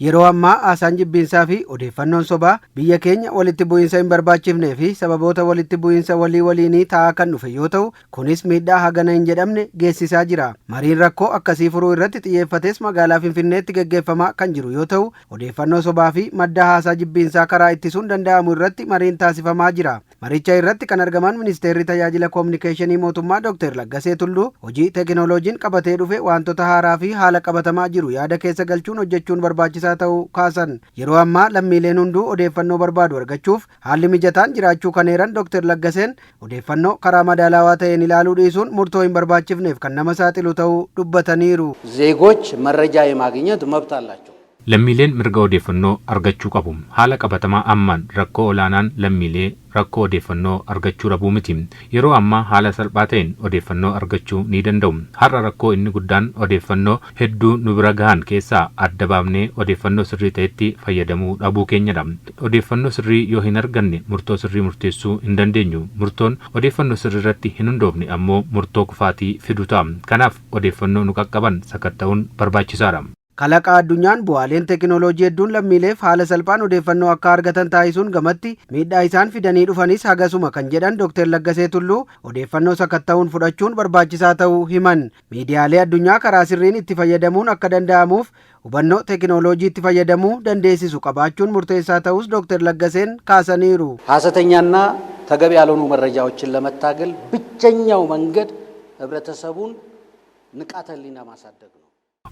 Yeroo ammaa haasaan jibbiinsaa fi odeeffannoon sobaa biyya keenya walitti bu'iinsa hin barbaachifnee fi sababoota walitti bu'iinsa walii waliinii ta'aa kan dhufe yoo ta'u, kunis miidhaa hagana hin jedhamne geessisaa jira. Mariin rakkoo akkasii furuu irratti xiyyeeffates magaalaa Finfinneetti geggeeffamaa kan jiru yoo ta'u, odeeffannoo sobaa fi madda haasaa jibbiinsaa karaa ittisuun danda'amu irratti mariin taasifamaa jira. Maricha irratti kan argaman Ministeerri Tajaajila Kominikeeshinii Mootummaa Dr. Laggasee Tulluu hojii teekinooloojiin qabatee dhufe wantoota haaraa fi haala qabatamaa jiru yaada keessa galchuun hojjechuun barbaachisaa ta'uu kaasan. Yeroo ammaa lammiileen hunduu odeeffannoo barbaadu argachuuf haalli mijataan jiraachuu kan eeran Dr. Laggaseen odeeffannoo karaa madaalawaa ta'een ilaaluu dhiisuun murtoo hin barbaachifneef kan nama saaxilu ta'uu dubbataniiru. ዜጎች መረጃ የማግኘት መብት አላቸው። Lammiileen mirga odeeffannoo argachuu qabu. Haala qabatamaa ammaan rakkoo olaanaan lammiilee rakkoo odeeffannoo argachuu dhabuu miti. Yeroo ammaa haala salphaa ta'een odeeffannoo argachuu ni danda'u. Har'a rakkoo inni guddaan odeeffannoo hedduu nu bira gahan keessaa adda baafnee odeeffannoo sirrii ta'etti fayyadamuu dhabuu keenyadha. Odeeffannoo sirrii yoo hin arganne murtoo sirrii murteessuu hin dandeenyu. Murtoon odeeffannoo sirrii irratti hin hundoofne ammoo murtoo kufaatii fidu ta'a. Kanaaf odeeffannoo nu qaqqaban sakatta'uun barbaachisaadha. Kalaqa addunyaan bu'aaleen teekinooloojii hedduun lammiileef haala salphaan odeeffannoo akka argatan taasisuun gamatti miidhaa isaan fidanii dhufanis hagasuma kan jedhan Dr. Laggasee Tulluu odeeffannoo sakatta'uun fudhachuun barbaachisaa ta'uu himan. Miidiyaalee addunyaa karaa sirriin itti fayyadamuun akka danda'amuuf hubannoo teekinooloojii itti fayyadamuu dandeessisu qabaachuun murteessaa ta'us Dr. Laggaseen kaasaniiru. ሐሰተኛና ተገቢ ያልሆኑ መረጃዎችን ለመታገል ብቸኛው መንገድ ህብረተሰቡን ንቃተ ህሊና ማሳደግ ነው።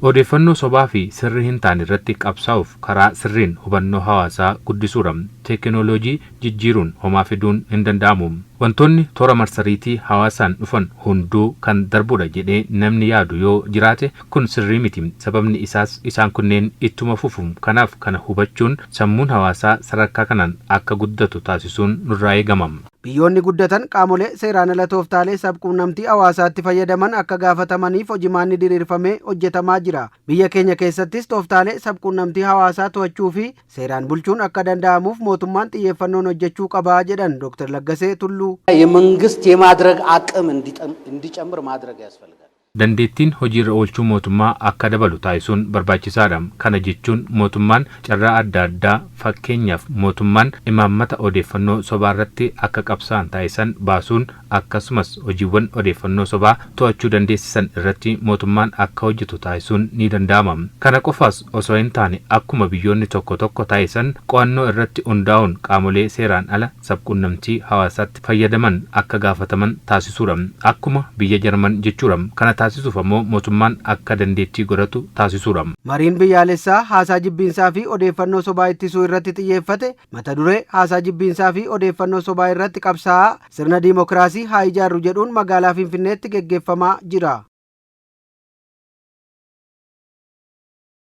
Odeeffannoo sobaa fi sirrii hin taane irratti qabsaa'uuf karaa sirriin hubannoo hawaasaa guddisuudha. Teekinooloojii jijjiiruun homaa fiduun hin danda'amu. Wantoonni toora marsariitii hawaasaan dhufan hunduu kan darbudha jedhee namni yaadu yoo jiraate kun sirrii miti. Sababni isaas isaan kunneen ittuma fufu. Kanaaf kana hubachuun sammuun hawaasaa sadarkaa kanaan akka guddatu taasisuun nurraa eegama. Biyyoonni guddatan qaamolee seeraan ala tooftaalee sabquunnamtii hawaasaatti fayyadaman akka gaafatamaniif hojimaanni diriirfamee hojjetamaa jira. Biyya keenya keessattis tooftaalee sabquunnamtii hawaasaa to'achuu fi seeraan bulchuun akka danda'amuuf mootummaan xiyyeeffannoon hojjechuu qabaa jedhan Dr. Laggasee Tulluu. የመንግስት የማድረግ አቅም እንዲጨምር ማድረግ ያስፈልጋል። Dandeettiin hojiirra oolchuu mootummaa akka dabalu taasisuun barbaachisaadha. Kana jechuun mootummaan carraa adda addaa, fakkeenyaaf mootummaan imaammata odeeffannoo sobaa irratti akka qabsaa'an taasisan baasuun, akkasumas hojiiwwan odeeffannoo sobaa to'achuu dandeessisan irratti mootummaan akka hojjetu taasisuun ni danda'ama. Kana qofaas osoo hin taane akkuma biyyoonni tokko tokko taasisan qo'annoo irratti hundaa'uun qaamolee seeraan ala sabquunnamtii hawaasaatti fayyadaman akka gaafataman taasisuudha. Akkuma biyya Jarman jechuudha. Kana taasisuuf ammoo mootummaan akka dandeettii godhatu taasisuudha. Mariin biyyaalessaa haasaa jibbiinsaa fi odeeffannoo sobaa ittisuu irratti xiyyeeffate mata duree "Haasaa jibbiinsaa fi odeeffannoo sobaa irratti qabsaa'aa sirna diimokiraasii haa ijaarru" jedhuun magaalaa Finfinneetti geggeeffamaa jira.